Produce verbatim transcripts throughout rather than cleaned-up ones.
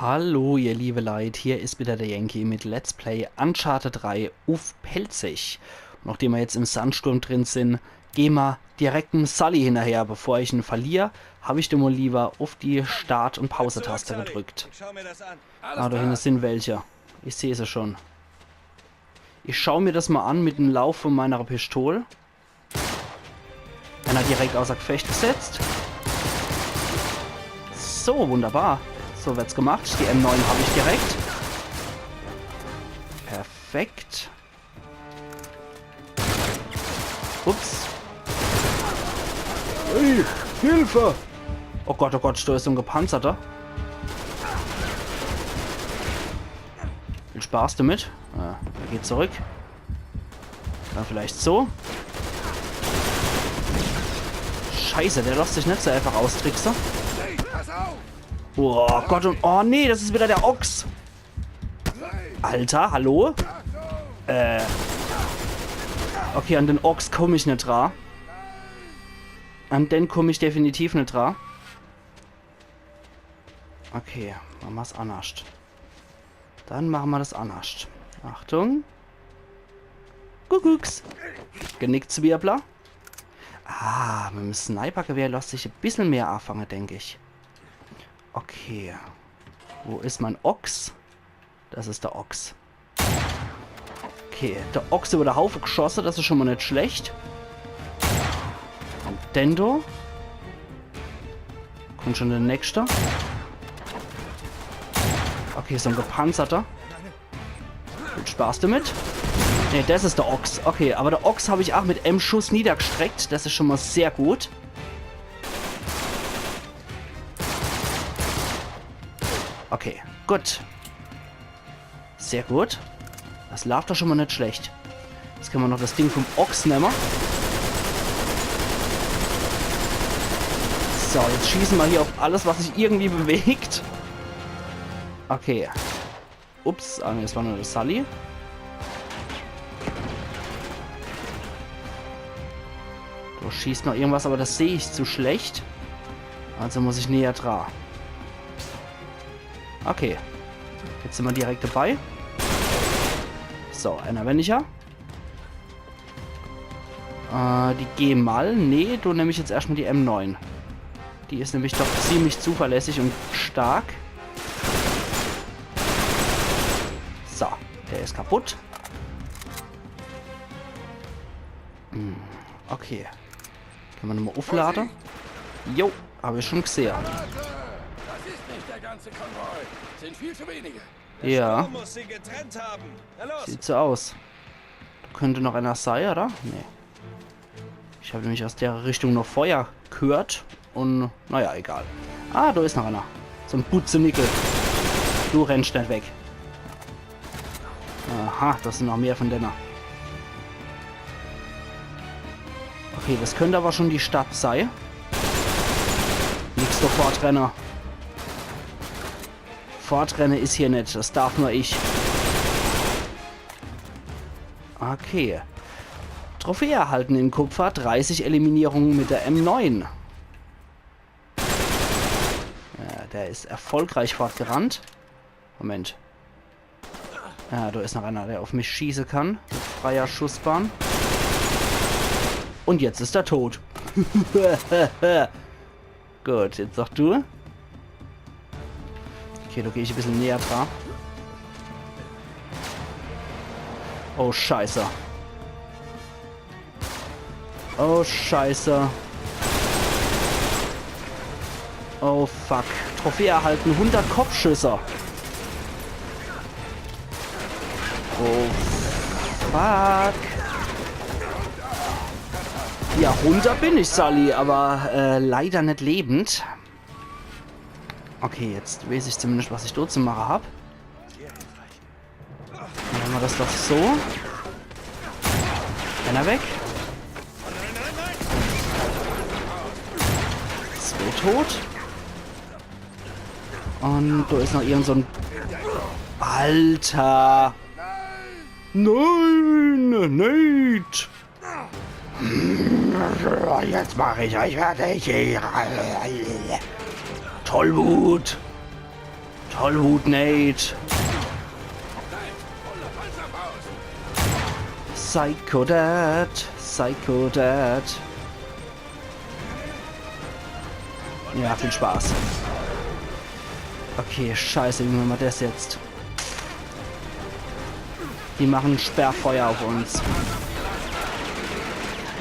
Hallo, ihr liebe Leit, hier is wieder der Yankee mit Let's Play Uncharted drei uff Pälzisch. Und nachdem mer jetzt im Sandsturm drin sin, geh mer direkt em Sully hinnerher. Bevor ich en verlier, hab ich do mol lieber uff die Start- und Pause-Taste gedrückt. Ich schau mir das an. Ah, do hinne sin welche. Ich seh se schon. Ich schau mir das mol an mit em Lauf von meiner Pistol. Einer direkt außer Gefecht gesetzt. So, wunderbar. So wird's gemacht. Die M neun hab ich direkt. Perfekt. Ups. Hey, Hilfe! Oh Gott, oh Gott, do is so en Gepanzerter. Viel Spaß damit. Ja, der geht zurück. Dann vielleicht so. Scheiße, der losst sich net so einfach austrickse. Oh Gott, und oh nee, das is wieder der Ochs. Alter, hallo? Äh. Okay, an den Ochs komm ich net dra. An den komm ich definitiv net dra. Okay, mache mer's annerscht. Dann mache mer das annerscht. Achtung. Kuckucks. Genickzwirbler. Ah, mit em Snipergewehr losst sich e bissel mehr anfange, denk ich. Okay. Wo is mein Ochs? Das is der Ochs. Okay, der Ochs über de Haufe geschosse, das is schon mol net schlecht. Und den do. Kommt schon der nächste. Okay, so en Gepanzerter. Viel Spaß damit. Nee, das is der Ochs. Okay, aber der Ochs hab ich auch mit em Schuss niedergestreckt. Das is schon mol sehr gut. Okay, gut. Sehr gut. Das laaft doch schon mol net schlecht. Jetzt könne mer noch das Ding vom Ochs nemme. So, jetzt schieße mer hier auf alles, was sich irgendwie bewegt. Okay. Ups, ah, nee, das war nur de Sully. Do schießt noch irgendwas, aber das seh ich zu schlecht. Also muss ich näher dra. Okay. Jetzt sin mer direkt dabei. So, einer weniger. Äh, die G mal. Nee, do nemm ich jetzt erscht mol die M neun. Die is nämlich doch ziemlich zuverlässig und stark. So, der is kaputt. Hm, okay. Könne mer nochmol ufflade? Jo, hab ich schon gesehe. Das ist nicht der ganze Konvoi. Sind viel zu wenige. Ja. Der Sturm muss sie getrennt haben. Na los. Sieht so aus. Do könnt noch einer sei, oder? Nee. Ich hab nämlich aus der Richtung noch Feuer gehört. Und, naja, egal. Ah, do is noch einer. So en Butzenickel. Du rennscht net weg. Aha, das sin noch mehr von denne. Okay, das könnt aber schon die Stadt sei. Nix do fortrenne. Fortrenne is hier net, das darf nur ich. Okay. Trophäe erhalten in Kupfer, dreißig Eliminierungen mit der M neun. Ja, der is erfolgreich fortgerannt. Moment. Ja, do is noch einer, der auf mich schieße kann. Mit freier Schussbahn. Und jetzt is er tot. Gut, jetzt noch du. Okay, do geh ich e bissel näher dra. Oh, Scheiße. Oh, Scheiße. Oh, fuck. Trophäe erhalten, hundert Kopfschüsse. Oh, fuck. Ja, runter bin ich, Sully, aber, äh, leider net lebend. Okay, jetzt weeß ich zumindest, was ich do zu mache hab. Dann mache mer das doch so. Einer weg. Zwei tot. Und do is noch irgend so en... Alter! Nein! Nate! Jetzt mach ich euch fertig. Tollwut. Hollywood Nate. Psycho Dad, Psycho Dad. Ja, viel Spaß. Okay, scheiße, wie mache mer des jetzt? Die mache Sperrfeuer uff uns.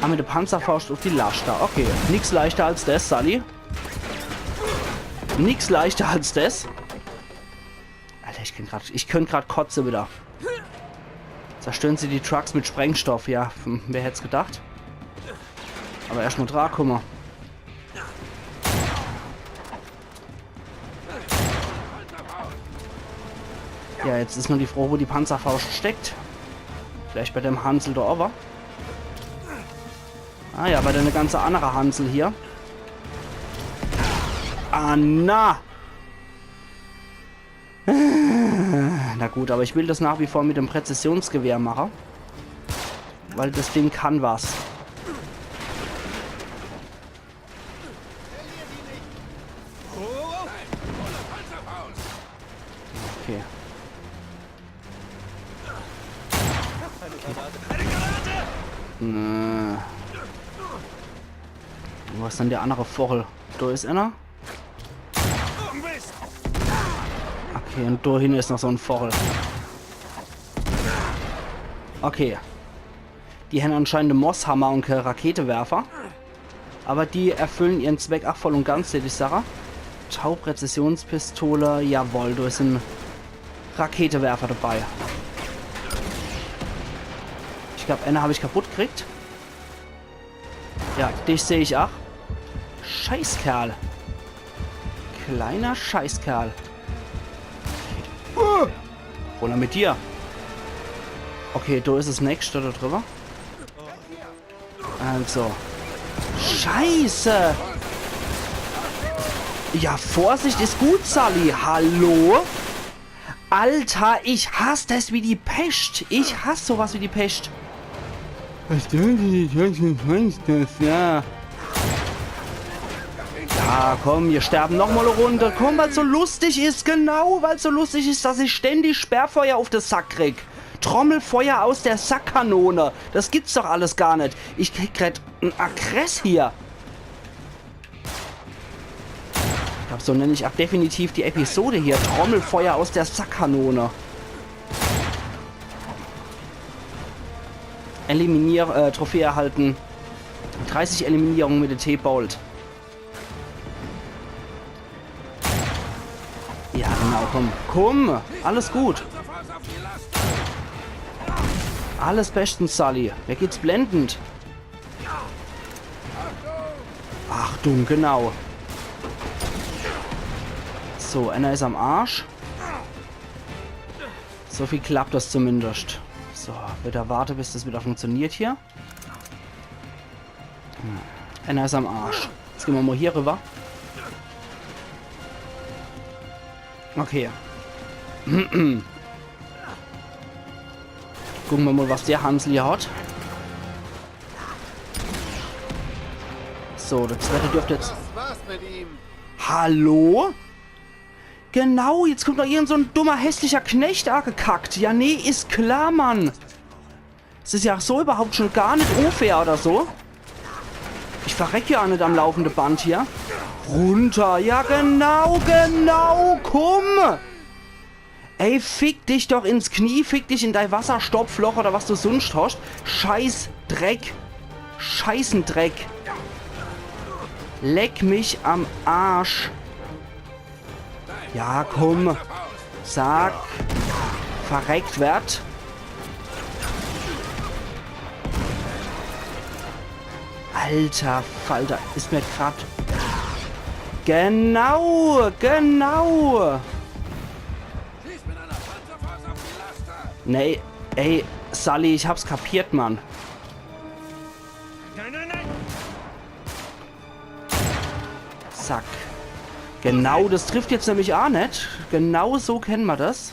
Ah, mit de Panzerfaust uff die Laster. Okay, nix leichter als des, Sully. Nix leichter als des. Alter, ich könnt grad, ich könnt grad kotze wieder. Zerstören Sie die Trucks mit Sprengstoff. Ja, hm, wer hätt's gedacht? Aber erscht mol dra kumme. Ja, jetzt is nur die Frooch, wo die Panzerfaust steckt. Vielleicht bei dem Hansel do owwe. Ah ja, bei der ganze annere Hansel hier. Ah, na! Na gut, aber ich will des nach wie vor mit dem Präzisionsgewehr mache. Weil des Ding kann was. Okay. Äh. Wo is dann der annere Vochel? Do is einer. Okay, un do hinne is noch so en Vochel. Okay. Die hen anscheinend en Mosshammer un kee Raketewerfer. Aber die erfüllen ihren Zweck ach voll un ganz, deet ich sage. Tau-Präzisionspistole, jawoll, do is en Raketewerfer dabei. Ich glaab, einer hab ich kaputt gekriegt. Ja, dich seh ich ach. Scheißkerl. Kleiner Scheißkerl. Uh! Runner mit dir. Okay, do is es nächste do driwwer. Also. Scheiße! Ja, Vorsicht is gut, Sully. Hallo? Alter, ich hass des wie die Pescht. Ich hass sowas wie die Pescht. Was tun Sie, die deutschen Monsters? Ja. Ja, komm, mir sterben noch mol e Runde. Komm, weil's so lustig is, genau, weil's so lustig is, dass ich ständig Sperrfeuer uff de Sack krieg. Trommelfeuer aus der Sackkanone. Des gibt's doch alles gar net. Ich krieg grad en Aggress hier. Ich glaab, so nenn ich ach definitiv die Episode hier. Trommelfeuer aus der Sackkanone. Eliminier-, äh, Trophäe erhalten. Dreißig Eliminierungen mit de T-Bolt. Ja, genau, komm. Komm, alles gut. Alles bestens, Sully. Mir geht's blendend. Achtung, genau. So, einer is am Arsch. So viel klappt des zumindest. So, wieder warte, bis des wieder funktioniert hier. Hm. Einer is am Arsch. Jetzt gehn mer mol hier riwwer. Okay. Gucke mer mol, was der Hansel hier hat. So, der zweite dürft jetzt. Was war's mit ihm? Hallo? Genau, jetzt kommt noch irgend so en dummer, hässlicher Knecht agekackt. Ja, nee, is klar, Mann. Es is ja so überhaupt schon gar net unfair oder so. Ich verreck ja net am laufende Band hier. Runter, ja genau, genau, komm! Ey, fick dich doch ins Knie, fick dich in dei Wasserstopploch oder was du sunscht hast. Scheiß Dreck. Scheißendreck. Leck mich am Arsch. Ja, komm. Zack. Verreckt werd. Alter Falter, is mir grad. Genau, genau. Nee, ey, Sully, ich hab's kapiert, Mann. Zack. Genau, des trifft jetzt nämlich ach net. Genau so kenne mer des.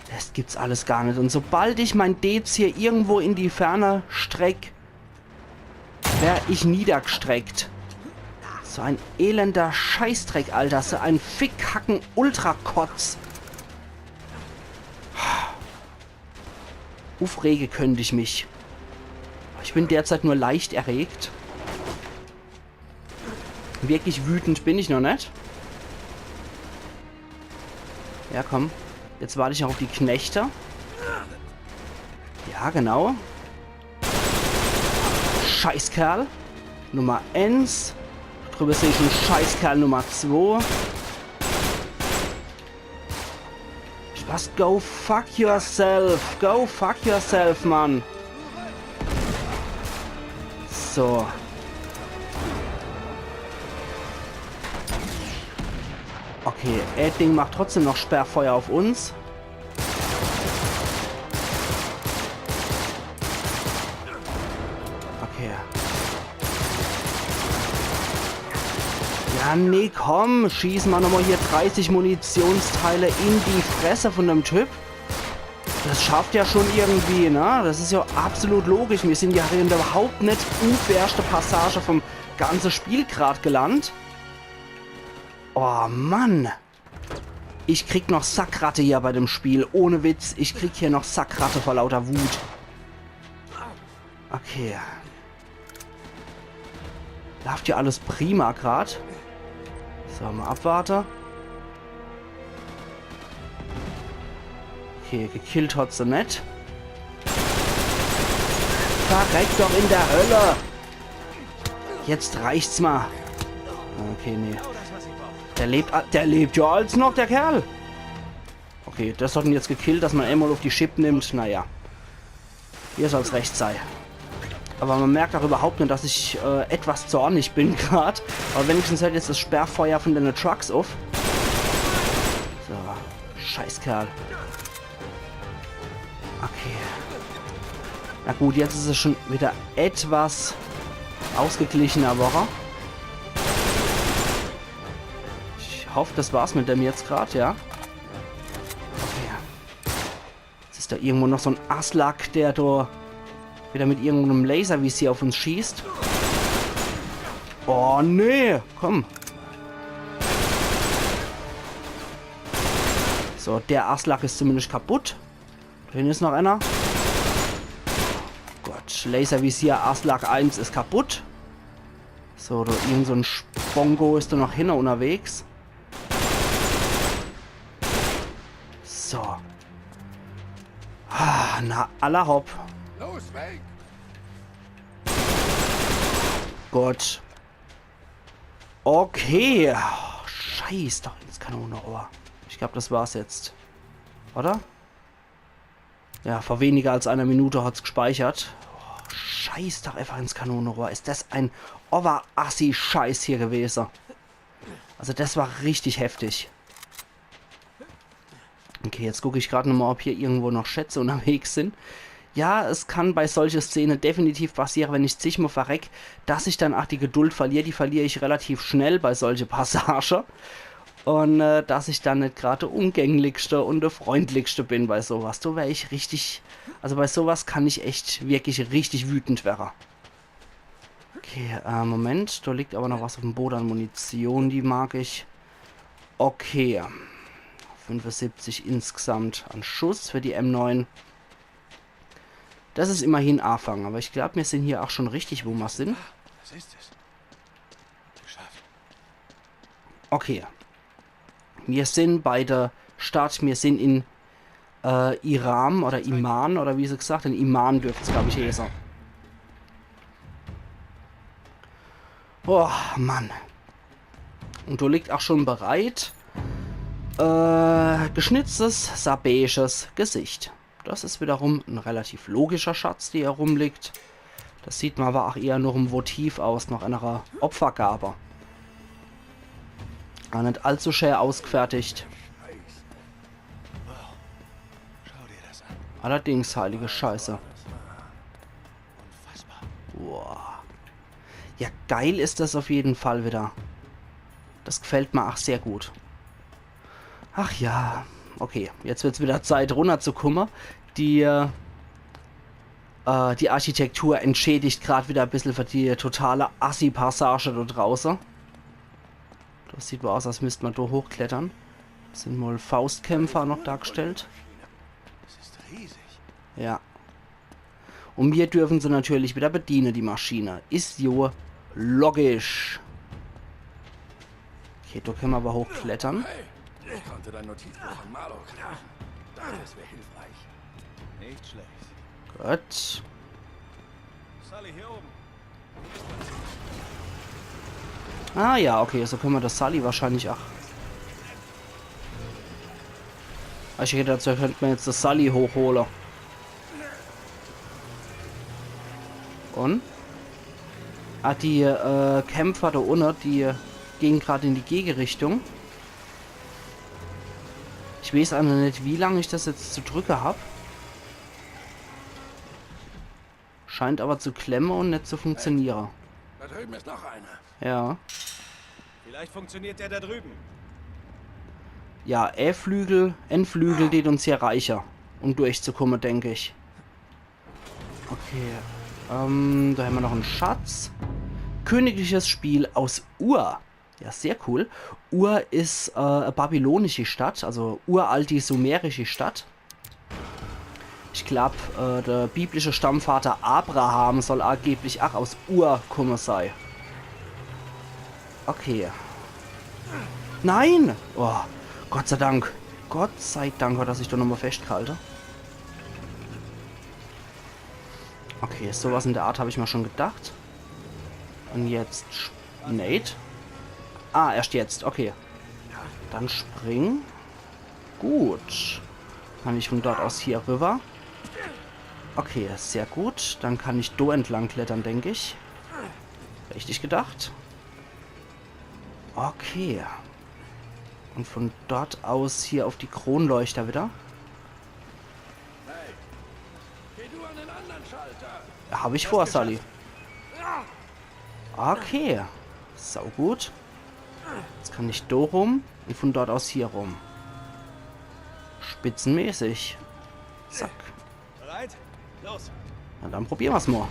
Des gibt's alles gar net. Un sobald ich mein Deez hier irgendwo in die Ferne streck, wär ich niedergestreckt. So ein elender Scheißdreck, Alter. So ein Fickhacken Ultrakotz. Uffrege könnt ich mich. Ich bin derzeit nur leicht erregt. Wirklich wütend bin ich noch net. Ja, komm. Jetzt wart ich noch auf die Knechte. Ja, genau. Scheißkerl. Nummer eins. Drüber seh ich schon Scheißkerl Nummer zwei. Was? Go fuck yourself. Go fuck yourself, Mann. So. Okay, das Ding macht trotzdem noch Sperrfeuer auf uns. Okay. Ja, nee, komm, schieß ma nochmal hier dreißig Munitionsteile in die Fresse von dem Typ. Das schafft er schon irgendwie, ne? Das is ja absolut logisch. Mir sin ja hier in der überhaupt net uferschte Passage vom ganze Spiel grad gelandet. Oh Mann. Ich krieg noch Sackratte hier bei dem Spiel. Ohne Witz, ich krieg hier noch Sackratte vor lauter Wut. Okay. Laaft ja alles prima grad. So, mal abwarte. Okay, gekillt hat se net. Verreck doch in der Hölle! Jetzt reicht's mal. Okay, nee. Der lebt, a- der lebt ja als noch, der Kerl. Okay, das hat ihn jetzt gekillt, dass man einmal auf die Schippe nimmt. Naja. Hier soll's recht sei. Aber man merkt auch überhaupt nicht, dass ich äh, etwas zornig bin grad. Aber wenigstens hört jetzt das Sperrfeuer von den Trucks auf. So, Scheißkerl. Okay. Na gut, jetzt is es schon wieder etwas ausgeglichener worre. Ich hoff, das war's mit dem jetzt grad, ja. Okay. Jetzt is da irgendwo noch so en Aslak, der da wieder mit irgendeinem Laservisier auf uns schießt. Oh, nee, komm. So, der Aslak is zumindest kaputt. Da hinne is noch einer. Gott, Laservisier Aslak eins is kaputt. So, da irgend so en Spongo is da noch hinne unterwegs. So. Ah, na, alla hopp. Los, weg! Gut. Okay. Scheiß doch ins Kanonenrohr. Ich glaub, das war's jetzt. Oder? Ja, vor weniger als einer Minute hat's gespeichert. Oh, scheiß doch einfach ins Kanonenrohr. Is das ein Overassi-Scheiß hier gewese. Also das war richtig heftig. Okay, jetzt guck ich grad nochmal, ob hier irgendwo noch Schätze unterwegs sind. Ja, es kann bei solche Szene definitiv passiere, wenn ich zigmal verreck, dass ich dann ach die Geduld verlier. Die verlier ich relativ schnell bei solche Passage. Und äh, dass ich dann net grad de umgänglichste und de freundlichste bin bei sowas. Do wär ich richtig, also bei sowas kann ich echt wirklich richtig wütend werre. Okay, äh, Moment, da liegt aber noch was auf dem Boden an Munition, die mag ich. Okay. Fünfundsiebzig insgesamt an Schuss für die M neun. Das is immerhin Afang, aber ich glaub, mir sind hier auch schon richtig, wo mir sind. Das ist es. Geschafft. Okay. Mir sind bei der Stadt, mir sind in äh, Iram oder Iman oder wie se gesagt, in Iman dürft's, glaub ich, heeße. Oh, Mann. Und da liegt auch schon bereit äh, geschnitztes sabäisches Gesicht. Das is wiederum en relativ logischer Schatz, der hier rumliegt. Das sieht man aber auch eher noch em Votiv aus, noch einer Opfergabe. Aber net allzu schön ausgefertigt. Allerdings, heilige Scheiße. Boah. Ja, geil is das auf jeden Fall wieder. Das gefällt mir auch sehr gut. Ach ja, okay, jetzt wird's wieder Zeit, runterzukommen. Die äh, Äh, die Architektur entschädigt grad wieder e bissel für die totale Assi-Passage do drauße. Das sieht wohl aus, als müsst mer do hochklettern. Sind wohl Faustkämpfer noch dargestellt. Das ist riesig. Ja. Und mir dürfen se natürlich wieder bediene, die Maschine. Is jo logisch. Okay, do könne mer aber hochklettern. Hey, ich konnte dein Notizbuch von Marlowe klauen. Das wäre hilfreich. Nicht schlecht. Gut. Sully, hier oben. Ah ja, okay, so könne mer das Sully wahrscheinlich ach. Ich hätt gedacht, do könnt mer jetzt das Sully hochhole. Und? Ah, die äh, Kämpfer do unne, die gehen grad in die Gegerichtung. Ich weeß ach noch net, wie lang ich das jetzt zu drücke hab. Scheint aber zu klemme und net zu funktioniere. Da drüben ist noch einer. Ja. Vielleicht funktioniert der da drüben. Ja, e Flügel, en Flügel dät uns hier reiche, um durchzukomme, denk ich. Okay, ähm, do hämmer noch en Schatz. Königliches Spiel aus Ur. Ja, sehr cool. Ur is äh, e babylonische Stadt, also uralt die sumerische Stadt. Ich glaub, äh, der biblische Stammvater Abraham soll angeblich ach aus Ur kumme sei. Okay. Nein! Oh, Gott sei Dank. Gott sei Dank hat er sich do nochmal festgehalte. Okay, sowas in der Art hab ich mir schon gedacht. Und jetzt... Sch- Nate? Ah, erst jetzt. Okay. Dann spring. Gut. Kann ich von dort aus hier rüber? Okay, sehr gut. Dann kann ich do entlang klettern, denk ich. Richtig gedacht. Okay. Und von dort aus hier auf die Kronleuchter wieder. Hey, geh du an den anderen Schalter. Hab ich vor, Sully. Okay. Saugut. Jetzt kann ich do rum und von dort aus hier rum. Spitzenmäßig. Zack. Bereit? Los. Na dann probiere mer's mal.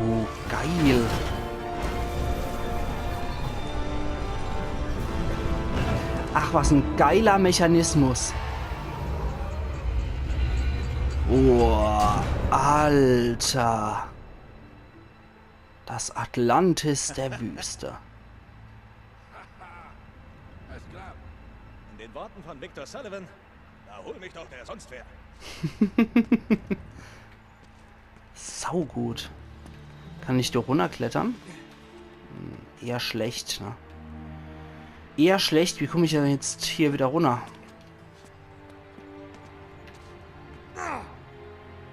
Oh, geil. Ach, was en geiler Mechanismus. Oh, Alter. Das Atlantis der Wüste. Alles klar. In den Worten von Victor Sullivan: „Da hol mich doch der sonst wer.“ Saugut. Kann ich do runnerklettern? Hm, eher schlecht, ne? Eher schlecht. Wie komm ich denn jetzt hier wieder runner?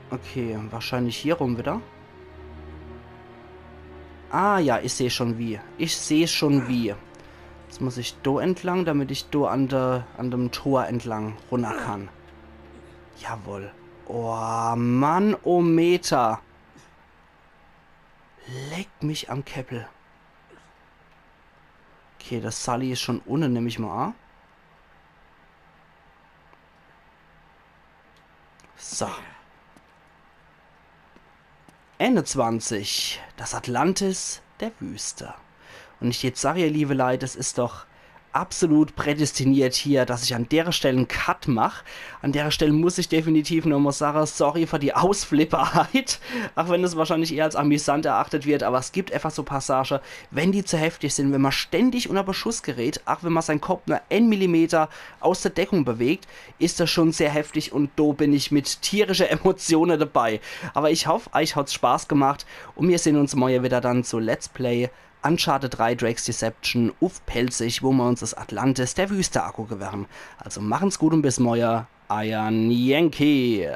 Okay, wahrscheinlich hier rum wieder. Ah ja, ich seh schon wie. Ich seh schon wie. Jetzt muss ich do entlang, damit ich do an der, an dem Tor entlang runner kann. Jawohl. Oh, Mann, oh Meter. Leck mich am Käppel. Okay, das Sully is schon unne, nemm ich mal an. So. Enezwanzig. Das Atlantis der Wüste. Und ich jetzt sag, ihr liebe Leit, es is doch absolut prädestiniert hier, dass ich an dere Stell en Cut mach. An dere Stell muss ich definitiv nochmal sage, sorry für die Ausflipperheit. Auch wenn es wahrscheinlich eher als amüsant erachtet wird, aber es gibt einfach so Passage, wenn die zu heftig sind, wenn man ständig unter Beschuss gerät, auch wenn man sein Kopp nur en Millimeter aus der Deckung bewegt, is das schon sehr heftig und do bin ich mit tierische Emotione dabei. Aber ich hoff, euch hat's Spaß gemacht und mir sehn uns morje wieder dann zu Let's Play Uncharted drei Drake's Deception uff Pälzisch, wo mer uns das Atlantis der Wüste angucke werre. Also machen's gut und bis morje, eier Yankee.